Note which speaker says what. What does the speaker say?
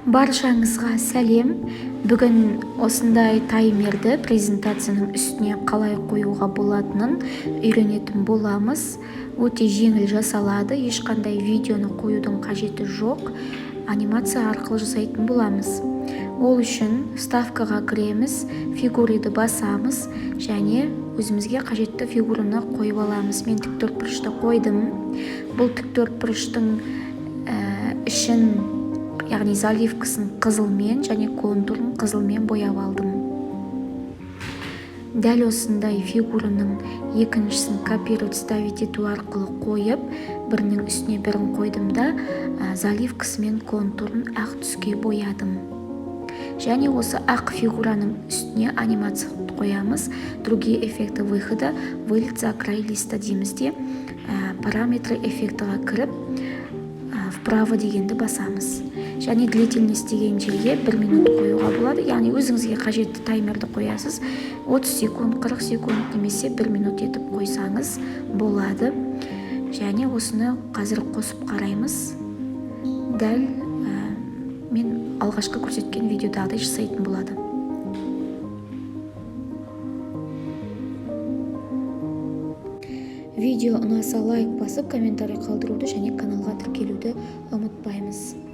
Speaker 1: Баршаңызға сәлем! Бүгін осындай таймерді презентацияның үстіне қалай қоюға болатынын үйренетін боламыз. Өте жеңіл жасалады, ешқандай видеоны қоюдың қажеті жоқ, анимация арқылы жасайтын боламыз. Ол үшін вставкаға кіреміз, фигурыды басамыз және өзімізге қажетті фигураны қойып аламыз. Мен тік төртбұрышты қойдым. Бұл тік төртбұрыштың ішін, яғни заливкасын қызылмен және контурын қызылмен бояп алдым. Дәл осындай фигураның екіншісін копировать, вставить ету арқылы қойып, бірінің үстіне бірін қойдым да, заливкасы мен контурын ақ түске боядым. Және осы ақ фигураның үстіне анимация қоямыз. Другие эффекты выхода, вылет за край листа дейміз де, параметры эффектіға кіріп, вправо дегенді басамыз және длительность деген жерге 1 минут қоюға болады, яғни өзіңізге қажетті таймерді қоясыз: 30 секунд, 40 секунд немесе 1 минут етіп қойсаңыз болады. Және осыны қазір қосып қараймыз. Дәл мен алғашқы көрсеткен видеодағыдай жасайтын болады. Видео ұнаса, лайк басып, комментарий қалдыруды және каналға тіркелуді ұмытпаймыз.